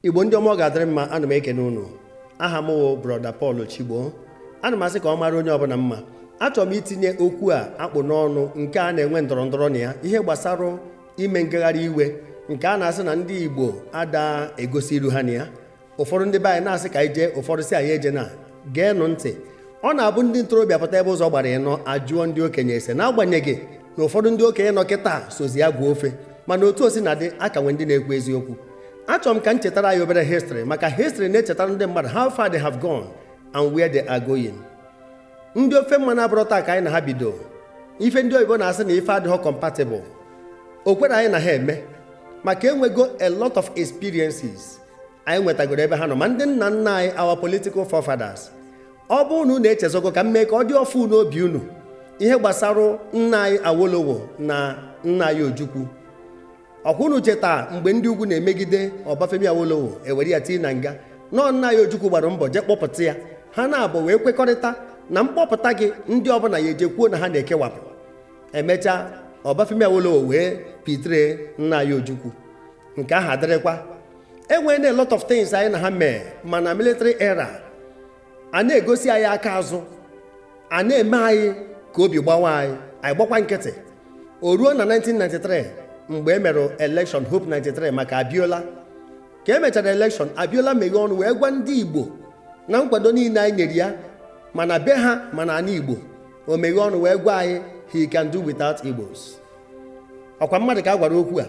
Igbo ndị ọma, ọ ga-adịrị mma. Ana m ekene unu. Aha m wụ Brother Paul Chigbo. Ana m asị ka ọ mara onye ọbụla mma. Achọrọ m itinye okwu a akpụ n'ọnụ nke a na-enwe ndọrọ ndọrọ na ya, ihe gbasara ime ngagharị iwe nke a na-asị na ndị Igbo ada egosi iru ha na ya. Ụfọdụ ndị be anyị na-asị ka anyị jee, ụfọdụ si anyị eje. Na geenụ ntị, ọ na-abụ ndị ntorobịa pụta ebe ụzọ gbara ịnọ, ajụọ ndị okenye ese, n'agbanyeghị na ụfọdụ ndị okenye nọ kịta sozi ya gwa ofe. Mana otu o si na dị, aka nwe ndị na-ekwu eziokwu. Achọrọ m ka m chetara anyị obere history, maka history na-echetara ndị mmadụ how far they have gone and where they are going. Ndị ofe mmanụ abụrụ taa ka anyị na ha bido ife. Ndị oyibo na-asị na ife adịghị compatible, o kwere anyị na ha eme, maka enwego a lot of experiences anyị nwetagoro ebe ha nọ, ma ndị nna nna anyị, our political forefathers. Ọ bụrụ na unu echezogo, ka m mee ka ọ dị ọfụ n'obi unu, ihe gbasara nna anyị Awolowo na nna anyị Ojukwu. Ọkwa unu cheta mgbe ndị ugwu na-emegide Ọbafemi Awolowo, ewere ya tii na nga? Nọọ nna ya Ojukwu gbara mbọ jee kpọpụta ya. Ha na-abụ wee kwekọrịta na mkpọpụta gị, ndị ọbụla ya ejekwuo na ha na-ekewapụ. Emechaa, Ọbafemi Awolowo wee pitre nna ya Ojukwu. Nke ahụ adịrịkwa. Enwere a lot of things anyị na ha mee, mana military era a na-egosi anyị aka azụ, a na-eme anyị ka obi gbawa anyị, anyị gbakwa nkịtị. O ruo na 1993, mgbe e mere election Hope 93 maka Abiola. Ka e mechara election, Abiola meghee ọnụ wee gwa ndị Igbo na nkwado niile anyị nyere ya, mana be ha, mana ana Igbo. O meghee ọnụ wee gwa anyị he can do without Igbos. Ọkwa mmadụ ka a gwara okwu a.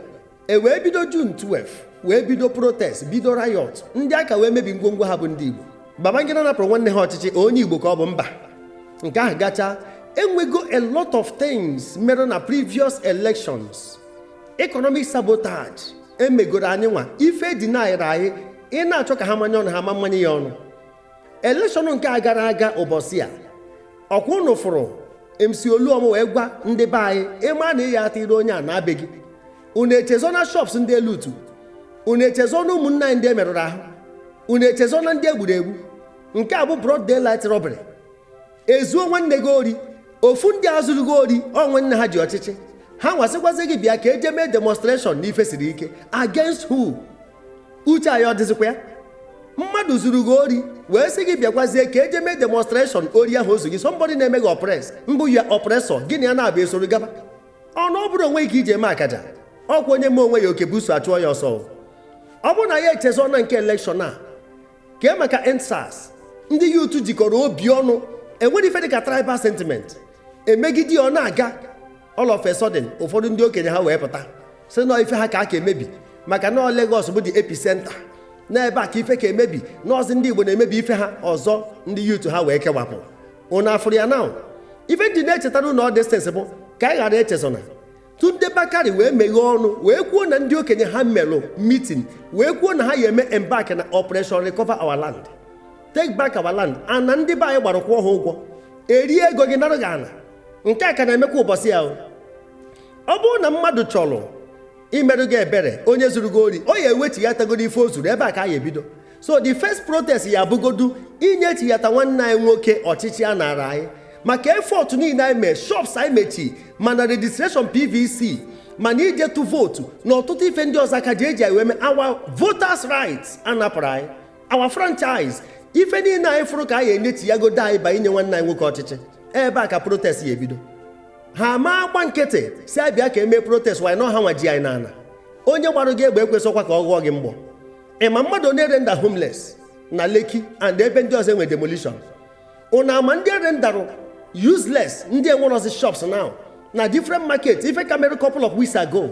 E wee bido June 12, wee bido protest, bido riot. Ndị aka wee mebi ngwongwo ha bụ ndị Igbo. Babangida napụrụ nwanne ha ọchịchị, onye Igbo ka ọ bụ mba. Nke ahụ gacha, enwego a lot of things mere na previous elections. Economic sabotage emegoro anyị nwa, ife denied anyị. Ị na-achọ ka ha manye ọnụ, ha ma mmanye ya ọnụ. Election nke a gara aga ụbọchị a, ọkwa unu fụrụ MC Oluomo wee gwa ndị be anyị, ịma na ị ya atịrị onye a na-abe gị. Unu echezọ na shops ndị elutu, unu echezọ na ụmụnne anyị ndị emerụrụ ahụ, unu echezọ na ndị egburu egbu. Nke a bụ broad daylight robbery. Ezuo nwanne gị ori, ofu ndị a zụrụ gị ori, ọ nwanne ha ji ọchịchị ha nwasịkwazi gị bịa ka eje mee demonstration n'ife siri ike. Against who? Uche anyị ọ dịzikwa ya? Mmadụ zuru gị ori wee sị gị bịakwazie ka eje mee demonstration ori ahụ ozu gị. Somebody na-eme gị oppress, mbụ ya oppressor gị na ya na-abịa esoro gaba ọnụ. Ọ bụrụ onwe gị ka iji eme akaja, ọkwa onye mee onwe ya oke buso achụọ ya ọsọ. Ọ bụrụ na ya echezọ na nke election a kee maka EndSARS, ndị youth jikọrọ obi ọnụ, enwere ife dịka tribal sentiment emegide ya, ọ na-aga. All of a sudden, ụfọdụ ndị okenye ha wee pụta sị nọ ife ha ka a ka emebi, maka na Lagos bụ the epicenter, n'ebe a ka ife ka emebi, nọọsụ ndị Igbo na-emebi ife ha ọzọ. Ndị youth ha wee kewapụ. Ụnụ afụrụ ya now? Ife ndị na-echetara ụnụ distance bụ ka anyị ghara echezona. Tunde Bakari wee meghee ọnụ wee kwuo na ndị okenye ha melụ meeting, wee kwuo na ha ya eme embark na Operation Recover Our Land, Take Back Our Land. Ana ndị be anyị gbara kwụọ ha ụgwọ, erie ego gị, nara gị ana. Nke a ka na-emekwa ụbọchị ya. Ọ bụrụ na mmadụ chọrọ imerụ gị ebere, onye zuru gị ori, ọ ya ewechighatagoro ife o zuru. Ebe a ka a ya ebido. So the first protest ya abụgodu inye chighata nwanne anyị nwoke ọchịchị a nara anyị, maka effort niile anyị mee, shops anyị mechi, mana registration PVC, mana ije tụ vootu na ọtụtụ ife ndị ọzọ aka ji eji anyị wee mee our voters rights anapụrụ anyị, our franchise, ife niile anyị fụrụ ka anyị enyechiyagodo anyị ba inye nwanne anyị nwoke ọchịchị. Ebe a ka protest ya ebido. Ha ma agba nkịtị si abịa ka emee protest wanyị nọ ha nwa ji anyị n'ala. Onye gbara gị egbe ekwesịkwa ka ọ ghụọ gị mgbọ. Ịma mmadụ onye render homeless na Lekki and ebe ndị ọzọ enwe demolition? Ụnụ ama ndị rendarụ useless, ndị enwerozi shops now na different market? Ife ka mere couple of weeks ago,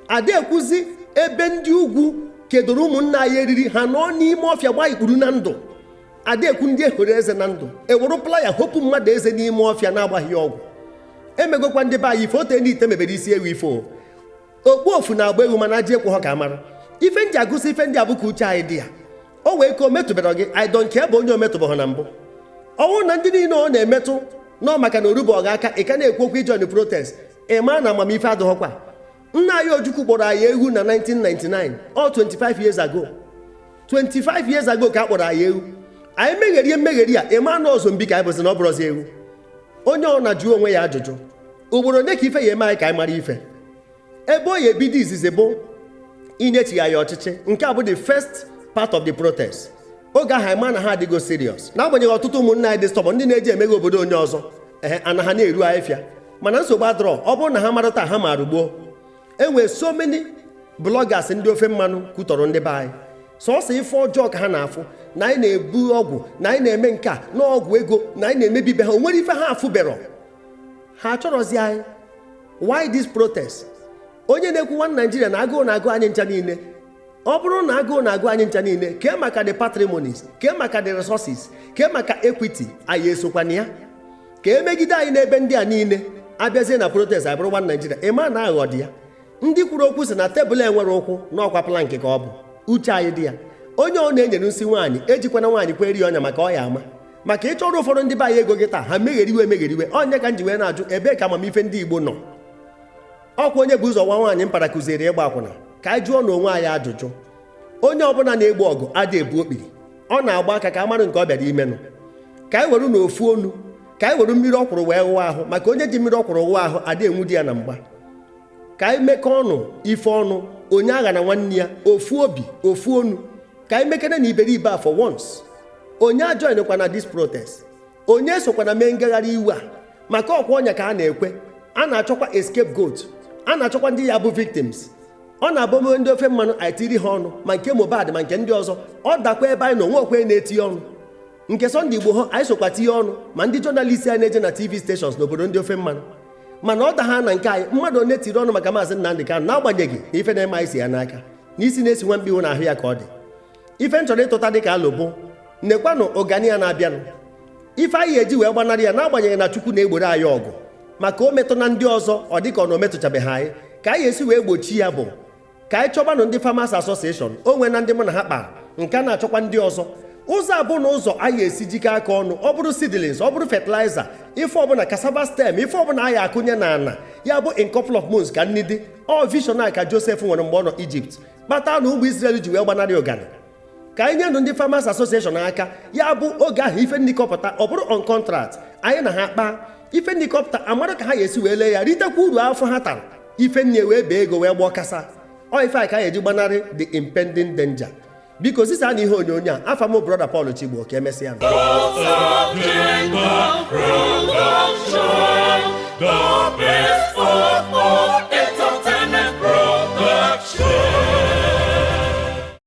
ada ekwuzi ebe ndị ugwu kedoro ụmụnna anyị eriri, ha nọ n'ime ọfịa gbaa ikpuru na ndụ. Ada ekwu ndị ehoro eze na ndụ, ewere plier hopụ mmadụ eze n'ime ọfịa na-agbaghị ọgwụ. Emegokwa ndị be anyị ife ote n'ite mebere isi ewu. Ife o okpu ofu na-agba ewu, mana ji ekwe ha ka mara ife ndị agụsị. Ife ndị abụ ka uche anyị dị ya. O wee ka o metụbara gị, I don't care bụ onye o metụbụghị na mbụ. Ọnwụ na ndị niile ọ na-emetụ nọ, maka na orubo ọga aka ị ka na-ekwu okwu ijoin protest. Ị maa na amamife adịghọkwa. Nna anyị Ojukwu kpọrọ anyị ewu na 1999, all 25 years ago. 25 years ago ka a kpọrọ anyị ewu. Anyị megherie mmegheri a, ị maa na ọzọ mbi ka anyị bụzi na ọ bụrụzi ewu. Onye ọ na-ajụ onwe ya ajụjụ, ugboro ole ka ife ya eme anyị ka anyị mara ife? Ebe ọ ya ebido izizi bụ inyechigha ya ọchịchị. Nke a bụ the first Part of the protest oge ahụ, anyị ma na ha adịgo serious, n'agbanyeghị ọtụtụ ụmụnne anyị dị stubborn, ndị na-eji emeghe obodo onye ọzọ. Ehe, ana ha na-eru ahịfịa, mana nsogbu adọrọ. Ọ bụrụ na ha mara taa, ha maara gboo. Enwere so many bloggers ndị ofe mmanụ kwutọrọ ndị be anyị. Sọsọ ife ọjọọ ka ha na-afụ, na anyị na-ebu ọgwụ, na anyị na-eme nke a na ọgwụ ego, na anyị na-emebi be ha. O nwere ife ha afụberọ, ha achọrọzi anyị. Why this protest? Onye na-ekwu one Nigeria na agụụ na-agụ anyị ncha niile. Ọ bụrụ na agụụ na-agụ anyị ncha niile, kee maka the patrimonies, kee maka the resources, kee maka equity anyị esokwana ya ka emegide anyị n'ebe ndị a niile? Abịazie na protest, anyị bụrụ one Nigeria. Ịma na aghọ dị ya. Ndị kwuru okwu si na tebụl enwere ụkwụ n'ọkwa plank ka ọ bụ. Uche anyị dị ya. Onye ọ na-enyere nsị nwaanyị, ejikwana nwaanyị kweri ọnya, maka ọ ya ama maka ịchọrọ ụfọdụ ndị be anyị ego gị taa, ha megheriwe emegheriwe. Onye ka m ji wee na-ajụ, ebee ka amamife ndị Igbo nọ? Ọkwa onye bụ ụzọ nwa nwaanyị mpara kụziere ịgba akwụna. Ka anyị jụọ n'onwe anyị ajụjụ. Onye ọbụla na-egbu ọgụ adị ebu okpiri, ọ na-agba aka ka amarụ nke ọ bịara imenụ. Ka anyị were n'ofu onu, ka anyị were mmiri ọkwụrụ wee ghụọ ahụ, maka onye ji mmiri ọkwụrụ ghụọ ahụ adị enwu di ya na mgba. Ka anyị mekọọ ọnụ ife ọnụ, onye agha na nwanne ya, ofu obi, ofu onu. Ka anyị mekene na iberibe a for once. Onye ajoinkwa na this protest, onye sokwa na mee ngagharị iwe a, maka ọkwa ọnya ka a na-ekwe. A na-achọkwa a scapegoat, a na-achọkwa ndị ya bụ victims. Ọ na-abụ omume ndị ofe mmanụ, anyị tiri ha ọnụ, ma nke Mohbad, ma nke ndị ọzọ. Ọ dakwa ebe anyị nọ, nwe okwe na-etinye ọnụ. Nke Sunday Igboho, anyị sokwa tinye ọnụ, ma ndị journalist anyị na-eje na TV stations n'obodo ndị ofe mmanụ. Mana ọ da ha na nke anyị, mmadụ one tiri ọnụ maka Maazị Nnamdị Kanụ, n'agbanyeghị na ife na-eme anyị si ya n'aka n'isi na-esi nwa mkpi na ahụ ya ka ọ dị. Ife m chọrọ ịtụta dị ka alụbụ nekwanụ ụgani ya na-abịanụ, ife anyị eji wee gbanarị ya, n'agbanyeghị na Chukwu na-egboro anyị ọgụ, maka o metụ na ndị ọzọ, ọ dị ka ọ na o metụchabeghị anyị. Ka anyị esi wee gbochi ya bụ ka anyị chọbanụ ndị Farmers Association. O nwee na ndị mụ na ha kpara nke a, na-achọkwa ndị ọzọ. Ụzọ abụ na ụzọ anyị esi jikọ aka ọnụ, ọ bụrụ seedlings, ọ bụrụ fertilizer, ife ọbụla, cassava stem, ife ọbụla anyị akụnye na ana ya bụ in couple of months ka nni dị. Ọ vision a ka Joseph nwere mgbe ọ nọ Egypt, kpata na ụmụ Israel ji wee gbanarị ụgani. Ka anyị nyenụ ndị Farmers Association aka, ya bụ oge ahụ ife ndị kọpụta, ọ bụrụ on contract, anyị na ha kpaa ife ndị kọpụta, amara ka ha ga-esi wee lee ya, ritekwa uru afọ ha tara ife nne, wee bee ego wee gbọọ kasa. Ọ ife anyị ka anyị eji gbanarị the impending danger. Biko, zisa na ihe onyonyo a. Afa m, Brother Paul Chigbo. Ka emesịa. Gods of Jacob, rule of joy, the best of